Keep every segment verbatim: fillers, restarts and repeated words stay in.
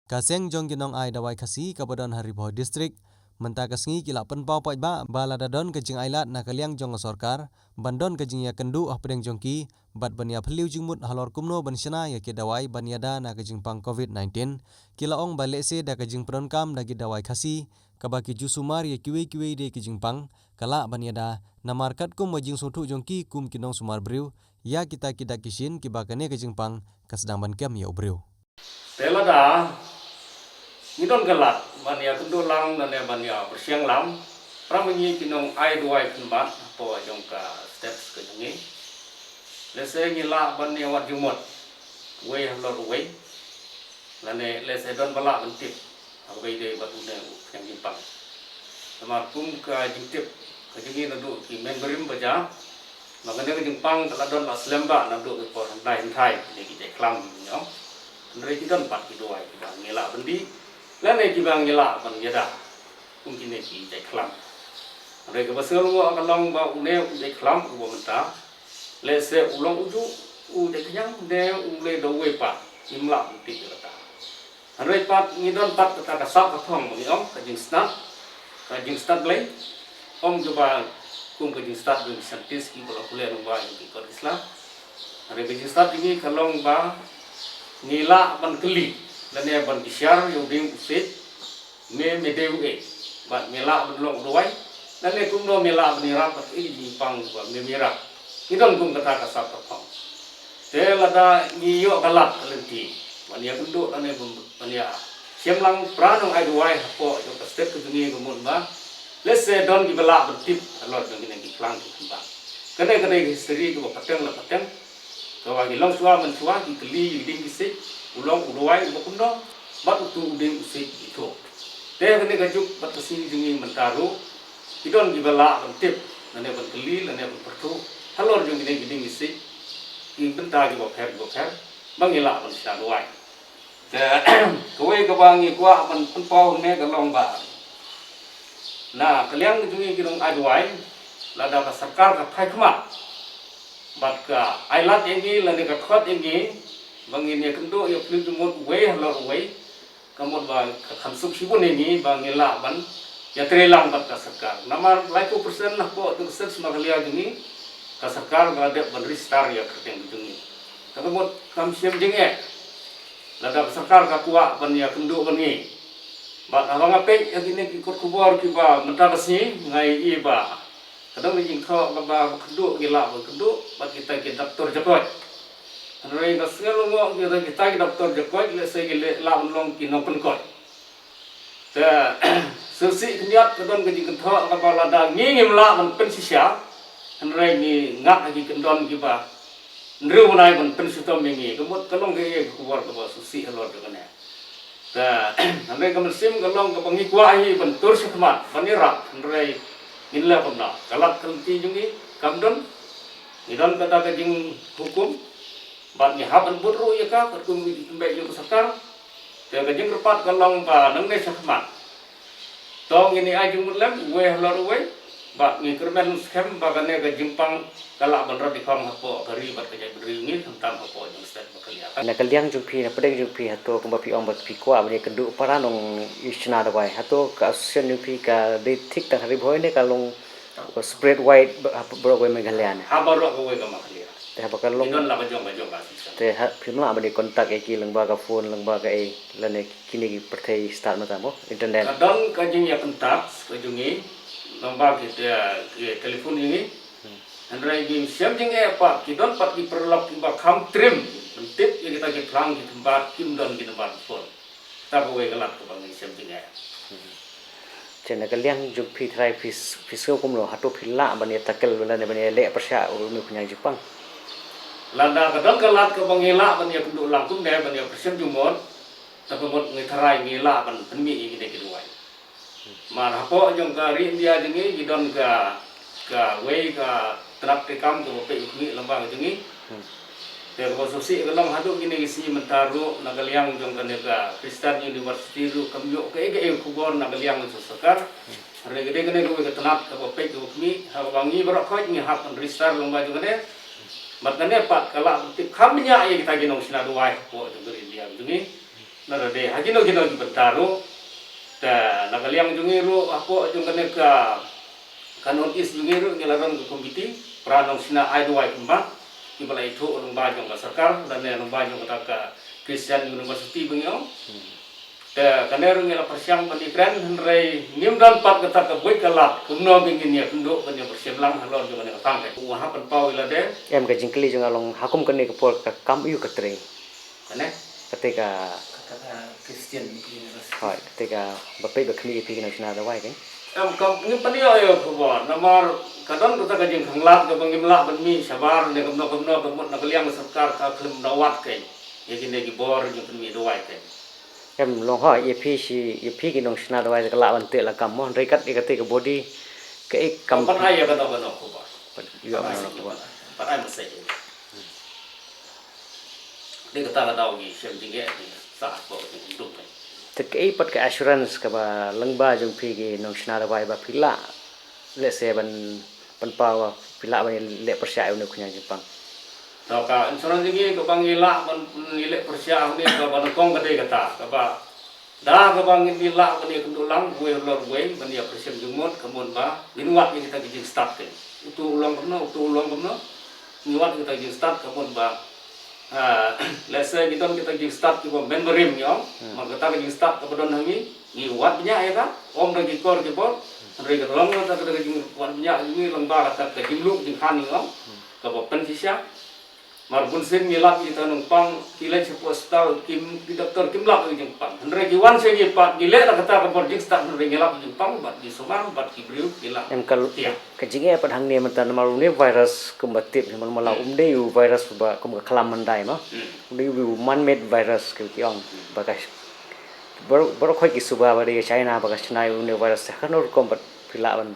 Ka seng jong ki nong ai dawai Khasi kaba don ha Ri Bhoi District mynta ka sngi ki la pynpaw paidbah ba lada don ka jingailad na ka liang jong ka sorkar ban don ka jingïakynduh hapdeng jong ki bad ban ïaphylliew jingmut halor kumno ban shna ïa ki dawai ban ïada na ka jingpang covid nineteen, ki la ong ba lehse da ka jingpyndonkam da ki dawai Khasi kaba ki ju sumar ïa kiwei kiwei de ki jingpang ka lah ban ïada, namar katkum ka jingsngewthuh jong ki kum ki nongsumar briew ïa kita ki dak ki shin kiba kane ka jingpang ka sdang ban kem ïa u briew. Te lada ngi don ka lad ban ïakynduh lang lane ban ïa pyrshang lang, para ngi ki nong ai duwai khynbat hapoh jong ka state ka jong ngi. Lehse ngi lah ban ïa wad jingmut uwei halor uwei, lane lehse don ba lah ban tip ha kaba ïadei bad une u khñiang jingpang. Namar kum ka jingtip ka jong ngi naduh ki mei barim ba jia, ba kane ka jingpang ka la don la slem bha naduh ki por hynrei hynrei kine ki jait khlam, you know. Hynrei ki don pat ki duwai kiba ngi lah ban dih lane kiba ngi lah ban ïada kum kine ki jait khlam. Hynrei kaba sngewlyngngoh ka long ba une u jait khlam uba mynta, lehse u long u juh u jait khñiang ne u lei da uwei pat, ngim lah ban tip ïa kata. Hynrei pat ngi don pat kata ka sap ka phong ba ngi ong ka jingstad, ka jingstad Blei. Ong jong ba kum ka jingstad jong ki scientist kiba la pule lyngba jong ki kot ki sla. Hynrei ka jingstad jong ngi ka long ba ngi lah ban kylli lane ban bishar ïa u dieng u siej, me me dei uei, bad me lah ban long u duwai, lane kumno me lah ban ïarap bad ïa ka jingpang ba me me ïarap. Ngi don kum kata ka sap ka phong. Te lada ngi ïoh ka lad ka lynti ban ïakynduh lane ban ban ïa shim lang para nong ai duwai hapoh jong ka state ka jong ngi ka mut ba lehse don kiba lah ban tip halor jong kine ki khlam ki khynbat. Kane ka dei ka history kaba pateng la pateng, kaba ngi long shuwa mynshuwa, ki kylli ïa ki dieng ki siej, u long u duwai uba kumno bad utu u dieng u siej ithuh. Te kane ka juk bad ka sngi jong ngi mynta ruh ki don kiba lah ban tip lane ban kylli lane ban pyrthuh halor jong kine ki dieng ki siej, ki bynta kiba pher kiba pher ba ngi lah ban shna duwai. Te kawei kaba ngi kwah ban pynpaw hangne ka long ba na ka liang ka jong ngi ki nong ai duwai, lada ka sorkar ka phai khmat bad ka ai lad ïa ngi lane ka khot ïa ngi ba ngin ïakynduh ïaphylliew jingmut uwei halor uwei, ka mut ba ka kham suk shibun ïa ngi ba ngi lah ban ïatrei lang bad ka sorkar. Namar laiphew percent hapoh jong ka state Meghalaya jong ngi ka sorkar ka la dep ban register ïa ka kyrteng ka jong ngi. Kata mut kam shym jingeh lada ka sorkar ka kwah ban ïakynduh bad ngi. Bad haba nga peit ïa kine ki kot khubor kiba mynta ka sngi, nga ïohi ba ka dang ka jingthoh kaba kynduh ngi lah ban kynduh bad kita ki doktor jakoit. Hynrei nga sngewlyngngoh kita kita ki doktor jakoit lehse ki lah ban long ki nongpynkoit. Te shisha khyndiat ka don ka jingkynthoh kaba lada ngi ngim lah ban pynshisha, hynrei ngi ngat ha ki kyndon kiba hynriew bnai ban pynshitom ïa ngi. Ka mut ka long ka ïa ka khubor kaba shisha halor jong kane. Te hynrei ka mynsiem ka long kaba ngi kwah hi ban tur shakhmat ban ïarap, hynrei ngin leh kumno, ka lad ka lynti jong ngi kam don. Ngi don kata ka jinghukum bad ngi hap ban bud ruh ïa ka katkum ki kynbeit jong ka sorkar. Te ka jingkyrpad ka long ba nangne shakhmat to ngin ïa ai jingmut lem uwei halor uwei bad ngi kyrmen skhem ba kane ka jingpang ka lah ban rat ïa ka hapoh ka ri bad ka jaitbynriew ngi, khamtam hapoh jong state Meghalaya. Na ka liang jong phi, na pdeng jong phi, hato kumba phi ong ba phi kwah ban ïakynduh para nong ïa shna dawai, hato ka association jong phi ka dei thik tang ha Ri Bhoi ne ka long spread wide ba-, ha baroh kawei Meghalaya ne? Ha baroh kawei ka Meghalaya. Te haba ka long, ngi don la ka jong ka jong ka association. Te ha, phim lah ban ïa contact ïa ki lyngba ka phone, lyngba ka ei, lane kine ki pyrthei stad mynta mo, internet? Ka don ka jingïa contact ka jong ngi lyngba ki te-, ki telephone jong ngi. Hynrei ngim shym jingeh pat, ki don pat ki paralok kiba kham triem ban tip ïa kita ki phlang ki khynbat, kim don ki nambar phone. Kata kawei ka lad kaba ngim shym jingeh. Te na ka liang jong phi trai phi s-, phi sngew kumno, hato phi lah ban ïa tackle lane ban ïa leh pyrshah u, une u khñiang jingpang? Lada ka don ka lad kaba ngi lah ban ïakynduh lang kumne ban ïa pyrshah jingmut, te ka mut ngi trai ngi lah ban pynmih ïa kine ki duwai. Mar hapoh jong ka ri India jong ngi, ngi don ka, kawei ka tnat treikam kaba peit u khmih lyngba ka jong ngi. Te kaba shisha ka long haduh kine ki sngi mynta ruh na ka liang jong kane ka Christian University ruh kam ïoh kaei kaei ka khubor na ka liang jong sorkar. Hynrei ka dei kane kawei ka tnat kaba peit kaba khmih, haba ngi baroh khoit ngi hap ban register lyngba jong kane. Bad kane pat ka lah ban tip kham bniah ïa kita ki nongshna duwai hapoh jong ka ri India jong ngi. Na lade ha kino kino ki bynta ruh, te na ka liang jong ngi ruh, hapoh jong kane ka, ka North East jong ngi ruh, ngi la don ka komiti para nongshna ai dawai kumba kiba la ithuh lyngba jong ka sorkar lane lyngba jong kata ka Christian University ba ngi ong. Te kane ruh ngi la pyrshang ban ïakren, hynrei ngim don pat kata ka buit ka lad kumno ba ngin ïakynduh ban ïa pyrshang lang halor jong kane ka thang. Te u hap ban paw ïa lade. Em, ka jingkylli jong nga long, ha kum kane ka por ka kam aïu ka trei? Kane? Kata ka Kata ka Christian University. Hooid, kata ka ba peit ba khmih ïa phi ki nongshna dawai, kan? Em, kam, ngim pynïoh ïa ka khubor namar ka don kata ka jingkhanglad kaba ngim lah ban mih shabar ne kumno kumno, ka mut na ka liang ka sorkar ka khlem da wad, kan. Ïa kine ki bor jingpynmih dawai, kan. Em, long hooid, ïa phi shi, ïa phi ki nongshna dawai ka lah ban teh lakam mo, hynrei kat ïa kata ka body ka, eh, kam. Kam pat ai ïa kano kano khubor. Pat ïa kano kano khubor. Pat ai message. Dei kata ka daw ngi shem jingeh ngi sah ko ngi duk. Te kaei pat ka assurance kaba lyngba jong phi ki nongshna dawai ba phi lah, let's say, ban pynpaw ba phi lah ban leh pyrshah ïa une u khñiang jingpang? To ka insurance jong ngi kaba ngi lah ban leh pyrshah une kaba nyngkong ka dei kata kaba da kaba ngin ïa lah ban ïakynduh lang uwei halor uwei ban ïa pyrshang jingmut, ka mut ba ngin wad ïa kita ki jingstad, kan. Utu u long kumno, utu u long kumno. Ngi wad ïa kita ki jingstad, ka mut ba, ah, let's say ngi don kita ki jingstad kiba memorandum ngi ong. Hmm. Mar kata ka jingstad kaba don ha ngi, ngi wad bniah ïa ka, ym da ki kor ki bor. Hynrei ka long kata ka jingwad bniah ngi lyngba kata ka jingluh jingkhan ngi ong. Hmm. Kaba pynshisha. Mar bunsien ngi lap ïa kita nongpang, ki leit sha hospital, kim, ki doktor kim lap ïa ki jingpang. Hynrei ki wan sha ngi pat, ngi leh da kata ka bor jingstad, hynrei ngi lap ïa ki jingpang bad ki sumar bad ki briew ki lap. Em, ka, ka jingeh pat hangne mynta namar une virus kumba tip hi, namar la um dei u virus ba kum ka khlam mandai mo. Hmm. Um dei u man-made virus, ki, ki ong ba ka, baroh, baroh khoit ki suba ba dei ka China ba ka shna ïa une virus, ha kano rukom pat phi lah ban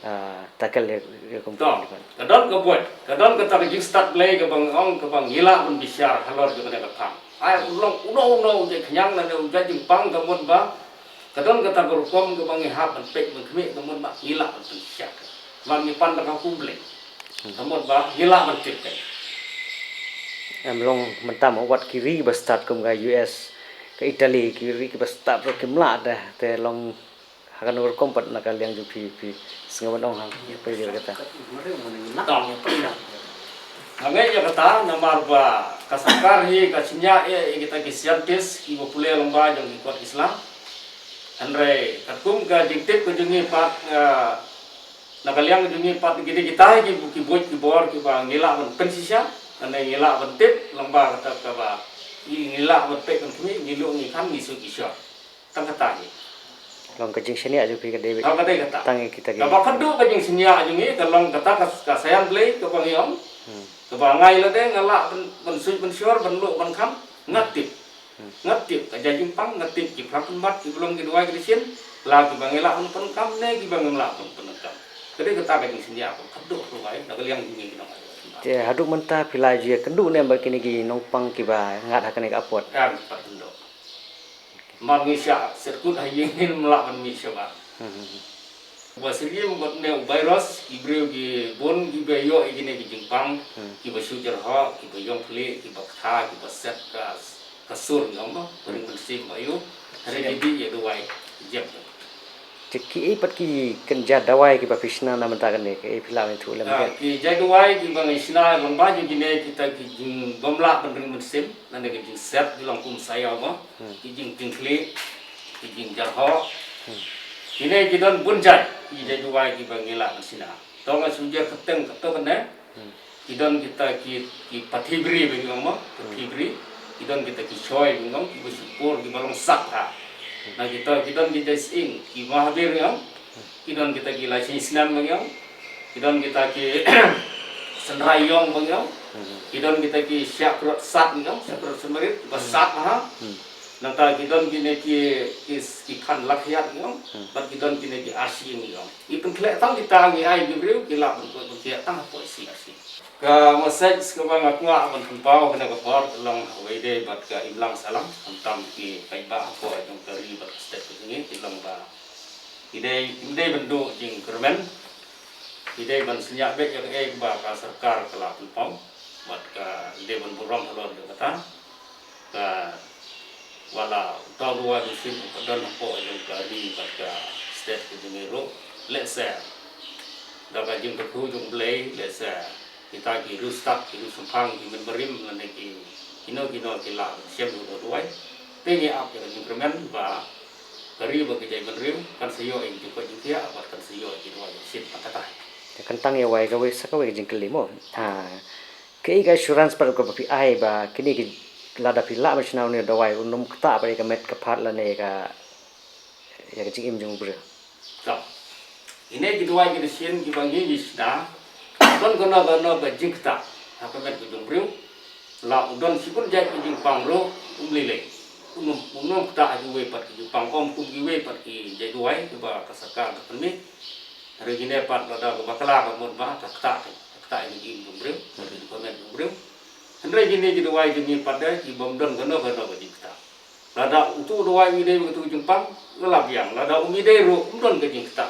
ah, tackle ïa, ïa kum. To, ka don ka buit, ka don kata ka jingstad Blei kaba nga ong kaba ngi lah ban bishar halor jong kane ka thang. Ai u long uno uno u jait khñiang lane u jait jingpang, ka mut ba ka don kata ka rukom kaba ngi hap ban peit ban khmih, ka mut ba ngi lah ban pynshai. Ba ngi pan da ka hukum Blei. Hmm. Ka mut ba ngi lah ban tip, kan. Em, long mynta mo wat ki ri ba stad kum ka U S, ka Italy, ki ri kiba stad ruh kim lah da, te long ha kano rukom pat na ka liang jong phi, phi sngew ban ong ha, phi ïa kata. Nga ngeit ïa kata namar ba ka sorkar hi ka shim ïa, ïa kita ki scientist kiba pule lyngba jong ki kot Islam. Hynrei katkum ka jingtip ka jong ngi pat, eh, na ka liang jong ngi pat, ki dei kita hi ki, ki buit ki bor kiba ngi lah ban pynshisha, lane ngi lah ban tip lyngba kata kaba ngi, ngi lah ban peit ban khmih, ngi luh ngi khan, ngi suk ngi shor. Tang kata hi. Long ka jingshaniah jong phi ka dei. Long ka dei kata. Tang kita ki. Kaba khatduh ka jingshaniah jong ngi ka long kata ka, ka saian Blei kaba ngi ong. Hmm. Kaba nga ïa lade nga lah ban, ban suit ban shor, ban luh ban kham, nga tip. Hmm. Nga tip ka jait jingpang, nga tip ki phlang pynbat kiba long ki dawai ki dashin, la kiba ngi lah ban pyndonkam ne kiba ngim lah ban pyndonkam. Ka dei kata ka jingshaniah kaba khatduh ruh ai na ka liang jong ngi ki nong. Te haduh mynta phi la ju ïakynduh ne em bad kine ki nongpang kiba ngat ha kane ka apot? Em, pat kynduh. Mar ngi shah set kut ha ïing ngim lah ban mih shabar. Hmm, hmm, hmm. Ba syriem bad ne u virus, ki briew ki bun kiba ïoh ïa kine ki jingpang, hmm, kiba shu jarhoh, kiba ïong khlieh, kiba ktha, kiba set ka, ka sur ngi ong ba, hmm, ring mynsiem ba ïoh. Hynrei ki dei ïa dawai jep. Te kiei pat ki kynja dawai kiba phi shna na mynta kane, kiei phi lah ban ïathuh lem? Ah, ki jait dawai kiba ngi shna lyngba jong kine kita ki jingbym lah ban ring mynsiem. Lane ka jingset ki long kum sa ïa ba, hmm, ki jing, jingkhlieh, ki jingjarhoh. Hmm. Kine ki don bun jait ki jait dawai kiba ngi lah ban shna. To nga shu jer kyrteng katto katne. Hmm. Ki don kita ki, ki pathi bri ba ngi ong mo, pathi bri. Ki don kita ki shoi ba ngi ong, kiba shu pur, kiba long sat ha. Hmm. Na kita ki don ki jait sying, ki mahabir ngi ong. Ki don kita ki lai shisnem ba ngi ong. Ki don kita ki synrai ïong ba ngi ong. Hmm. Ki don kita ki shah krot sat ngi ong, shah krot sumrit, ba, hmm, sat ha. Hmm. Nangta ki don kine ki, ki, ki khan lakhiat ngi ong. Hmm. Bad ki don kine ki arshi ngi ong. Ngi pynkhleh tang kita ngi ai ki briew ki lah ban, ban, ban kiat tang hapoh C R C. Ka message kaba nga kwah ban pynpaw kane ka por ka long ha kaba ïadei bad ka imlang sahlang, khamtam ki paidbah hapoh jong ka ri bad ka state ka jong ngi, ki long ba Ki dei, ki dei ban duh jingkyrmen. Ki dei ban synñiah beit ïa kaei kaba ka sorkar ka la pynpaw. Bad ka, ki dei ban burom halor ïa kata. Ka, Wat la uta u duwai u shin u ka don hapoh jong ka ri bad ka state ka jong ngi ruh. Lehse da ka jingkyrkhu jong U Blei, lehse kita ki riewstad, ki riewsumphang, ki mynbarim lane ki kino kino ki lah ban shem ïa u duwai. Te ngi ap ïa ka jingkyrmen ba ka ri bad ka jaitbynriew kan sa ïoh ïa ka jingkoit jingkhiah bad kan sa ïoh ïa ki duwai ban shin tang katai. Te kan tang ïa wai kawei sa kawei ka jingkylli mo. Ha. Kaei ka assurance pat kaba phi ai ba kine ki, lada phi lah ban shna une u dawai un ym ktah pat ïa ka met ka phad lane ïa ka, ïa ka jingim jong u briew? To. Ine ki dawai ki dashin kiba ngi ngi shna, don kano kano ka jingktah ha ka met ka jong u briew. La u don shibun jait ka jingpang ruh um lei lei. Un ym, un ym ktah ha kiwei pat ki jingpang, ym kum kiwei pat ki jait dawai kiba ka sorkar ka pynmih. Hynrei kine pat lada ka bakla ka mut ba ka ktah, ka ktah ïa ka jingim jong u briew, ka met jong u briew. Hynrei kine ki dawai jong ngi pat de ki bym don kano kano ka jingktah. Lada utu u dawai um ïadei bad katu ka jingpang, la lah biang. Lada um ïadei ruh, um don ka jingktah.